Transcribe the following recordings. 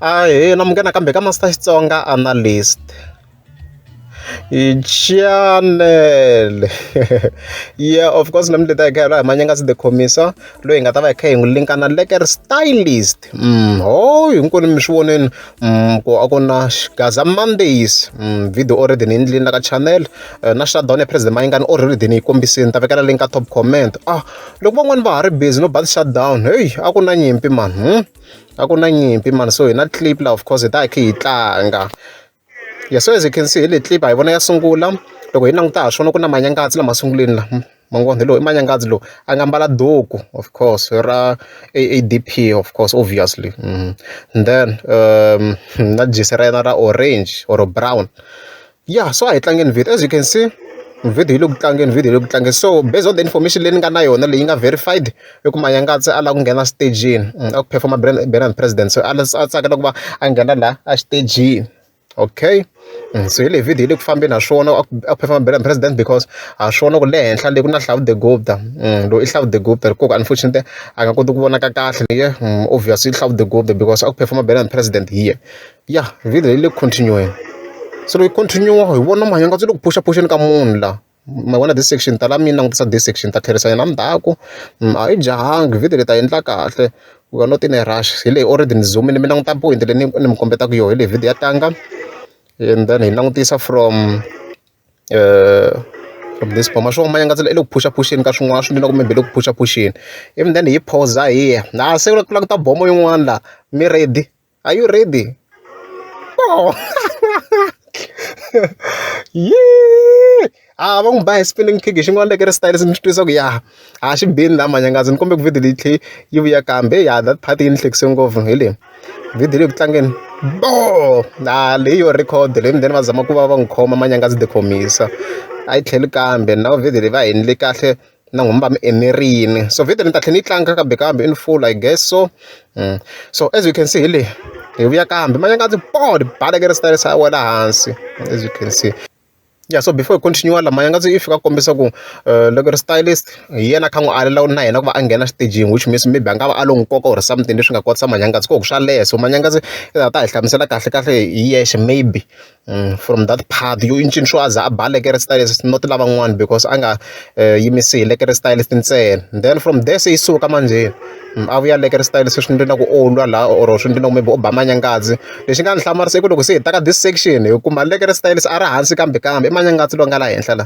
Ahee namukela nakambe ka Master Xitsonga Analyst channel. Yeah, of course namuntlha hi ta hi kha hi hi Manyangazi the Khomisa loyi hi nga ta va hi kha hi n'wi linka na Lekker Stylist. Ho hinkwenu mi swi vonini ku a ku na Gaza Mondays video already ni endlini la ka channel na shutdown ya President Mayengani already ni yi kombisini ni ta vekela link ka top comment. Ah, loko van'wani va ha ri busy no ba ti-shutdown hey a ku na nyimpi man. A ku na nyimpi man, so hi na clip la, of course hi ta hi kha hi tlanga. Yeah, so as you can see hi leyi clip, hi vona ya sungula. Loko hi languta ha swona ku na Manyangadzi lama sunguleni la man'wana hi lowu i Manyangadzi lowu a nga mbala duku, of course ra AADP, of course, obviously. And then na jesi ra yena ra orange or brown. Yeah, so a hi tlangeni video. As you can see, video yi le ku tlangeni, video yi le ku tlangeni. So based on the information leyi ni nga na yona, leyi nga verified, i ku Manyangadzi a lava ku nghena stageni a ku performa Benny President, so a tsakela ku va a nghena laha a xitejini. Okay, so hi leyi video yi le ku fambeni. Ha swona a performa Benny President, because ha swona ku le henhla le ku na Hlavu the Gupta. Loyi i Hlavu the Gupta ku unfortunately a nga koti ku vonaka kahle. Yeah, obviously Hlavu the Gupta, because a ku performa Benny President here. Yeah, video yi le ku continue. So loko yi continue hi vona Manyangadzi le ku phusha phusheni ka munhu la. Ma vona this section, tala mi langutisa this section, ta tlherisa yena ndzhaku. A yi jahangi video leyi, ta endla kahle, we are not in a rush. Hi leyi already ni zoom-ini, mi languta point leyi ni mi kombetaka yoho. Hi leyi video ya tlanga, and then hi langutisa from this point. Ma swona Manyangadzi i le ku phusha phusheni ka swin'wana swi endla ku maybe le ku phusha phusheni, even then hi pause hi ya na se ku languta bomo yin'wana la. Mi ready? Are you ready? Oh yeah, a va n'wi ba hi spinning kick hi xin'wana. Lekker Style ni swi twisa ku ya a xi bini laha Manyangadzi. Ni kombe ku video leyi tlhe yi vuya kambe. Ya, that part yi ni hlekise ngopfu. Hi leyi video leyi ku tlangeni bo a leyi yo record leyi, then va zama ku va va n'wi khoma Manyangadzi the Khomisa, a yi tlheli kambe. Na video leyi va hi endle kahle na n'wina va mi enerini. So video ni ta tlhela ni yi tlanga kambe kambe in full, I guess so. So as you can see, hi leyi hi vuya kambe Manyangadzi po ba Lekker Style a wela hansi, as you can see. Yeah, so before hi continue la, Manyangadzi i fika kombisa ku Lekker Stylist hi yena kha n'wi alela na yena ku va a nghena xitejini, which means maybe a nga va a lo n'wi koka or something leswi nga kotisa Manyangadzi ku swa leha. So Manyangadzi i ta ta hi hlamusela kahle kahle hi yexe maybe from that part yo i ncini swo a za a ba Lekker Stylist, not lavan'wana, because a nga yimisi hi Lekker Stylist ntsena. Then from there se yi suka manjheni a vuya Lekker Stylist, swi endla ku o lwa laha or swi endla ku maybe u ba Manyangadzi. Lexi nga ni hlamarisa i ku loko se hi ta ka this section, hi kuma Lekker Stylist a ri hansi kambe kambe i Manyangadzi loyi nga laha henhla la.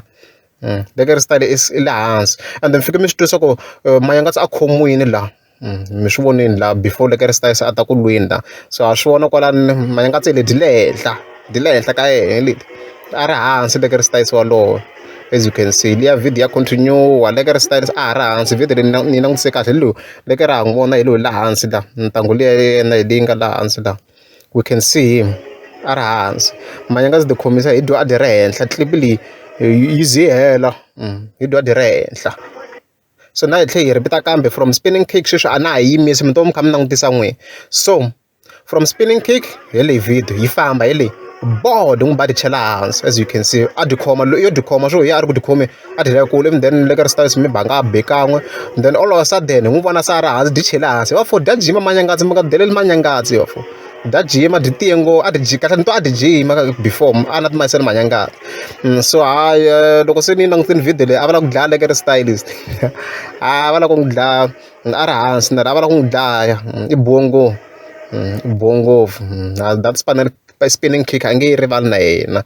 Lekker Style is i le hansi, and then fike mi swi twisa ku Manyangadzi a khomiwini laha. Mi swi vonini laha before Lekker Stylist a ta ku lweni la. So ha swi vona kwalani Manyangadzi le dyi le henhla, dyi le henhla ka yena leti, a ri hansi Lekker Stylist walowo. As you can see, liya video ya continue, Lekker Stylist a ha ri hansi. Video leyi ni langutise kahle hi lowu Lekker ha n'wi vona, hi lowu la hansi la, ntangu liya yena hi leyi nga la hansi la. We can see him a ri hansi. Manyangadzi the Khomisa hi dwa a dyi ri henhla. Clip leyi yi ze yi hela hi dwa dyi ri henhla. So na hi tlhe hi repeat kambe from spinning kick. Sweswi a na ha yimisi, mi to mi kha mi langutisa n'wina. So from spinning kick, hi leyi video yi famba, hi leyi board n'wi ba, ti chela hansi. As you can see, a dyi khoma yo dyi khoma swo hi a ri ku dyi khome, a dyi kule. Then Lekker Stylist mi banga a be kan'we, then all of a sudden hi n'wi vona se a ri hansi, dyi chele hansi va fo dya jima Manyangadzi. Mi nga deleli Manyangadzi, va fo dya jima, dyi tiye ngo a dyi kahle ni to a dyi jima before a na timayisele Manyangadzi. So hayi, loko se ni langutini video leyi, a va lava ku dlaya Lekker Stylist, a va lava ku n'wi dlaya a ri hansi na a va lava ku n'wi dlaya. I biwe ngopfu, i biwe ngopfu. That spinning kick a nge yi rivali na yena.